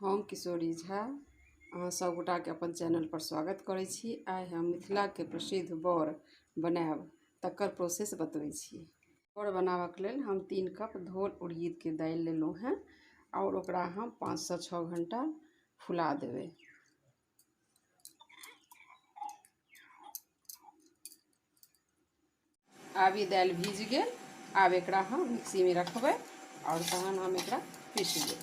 हम किशोरी झा अहाँ सब गोटाके अपन चैनल पर स्वागत करै छी। आइ हम मिथिलाके प्रसिद्ध बड़ बनायब, तकर प्रोसेस बतबै छी। बड़ बनाबऽके लेल हम 3 कप धोल उड़ीदके दालि लेलहुँ हेँ और ओकरा हम 5 से 6 घंटा फुला देबै। आब ई दालि भीज गेल। आब एकरा हम मिक्सीमे रखबै और तहन हम एकरा पीसबै।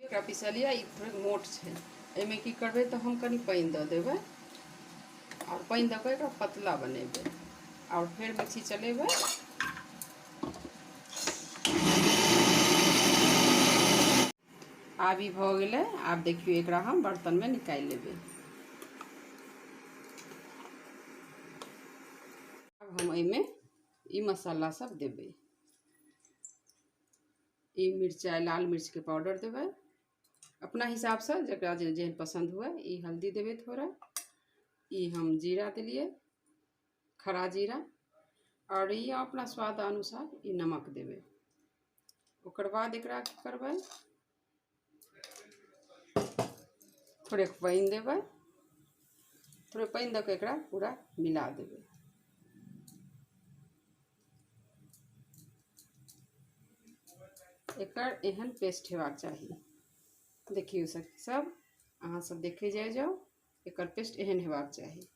एकरा पिसलियै, ई थोड़े मोट छै। एहिमे की करबै तऽ हम कनि पानि दऽ देबै और पानि दऽ कऽ एकरा पतला बनेबै और फेर मिक्सी चलेबै। आब ई भऽ गेलै। आब देखियौ, एकरा हम बर्तनमे निकालि लेबै। आब हम एहिमे ई मसाला सब देबै। ई मिरचाइ, लाल मिर्चके पाउडर देबै, अपना हिसाबसँ जकरा जे जेहन पसन्द हुए। ई हल्दी देबै थोड़ा, ई हम जीरा देलियै, खड़ा जीरा, आओर ई अपना स्वाद अनुसार ई नमक देबै। ओकर बाद एकरा की करबै? थोड़ेक पानि देबै। थोड़े पानि दऽ कऽ एकरा पूरा मिला देबै। एकर एहन पेस्ट हेबाक चाही। देखियौ सखी सब, अहाँ सब देखे जाइ जाउ, एकर पेस्ट एहन हेबाक चाही।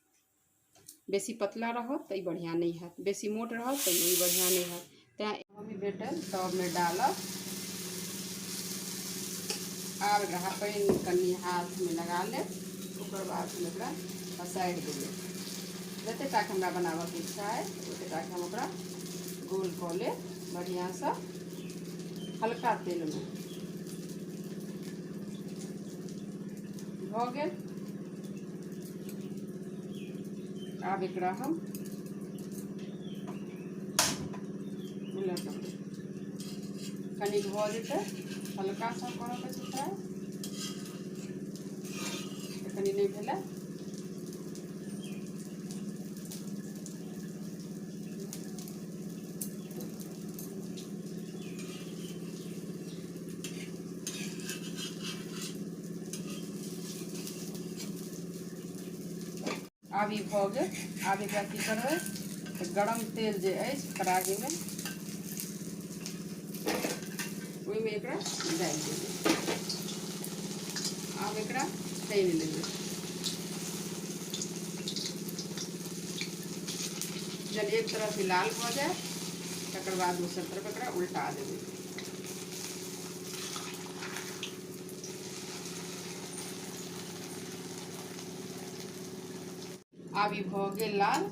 बेसी पतला रहत तऽ ई बढ़िआँ नहि हैत, बेसी मोट रहत तऽ ई बढ़िआँ नहि हैत। तैँ मम्मी भेटल तबमे डालब। आब एकरा पानि कनि हाथमे लगा लेब, ओकर बाद हम एकरा पसारि देबै। जते टाके हमरा बनाबऽके इच्छा अइ, ओते टाके हम ओकरा गोल कऽ लेब बढ़िआँसँ हल्का तेलमे। भऽ गेल। आब एकरा हम उलटबै। कनिक भऽ जेतै, हल्का सा करऽके छै फ्राइ। कनि नहि भेलै। आब ई भऽ गेल। आब एकरा की करबै तऽ गरम तेल जे अछि कड़ाहीमे, ओहिमे एकरा डालि देबै। आब एकरा छानि लेबै। जब एक तरफ लाल भऽ जाय, तकर बाद दोसर तरफ एकरा उल्टा देबै। आब ई भऽ गेल लाल।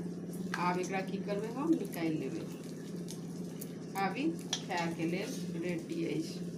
आब एकरा की करबै? हम निकालि लेबै। आब ई खायके लेल रेडी अछि।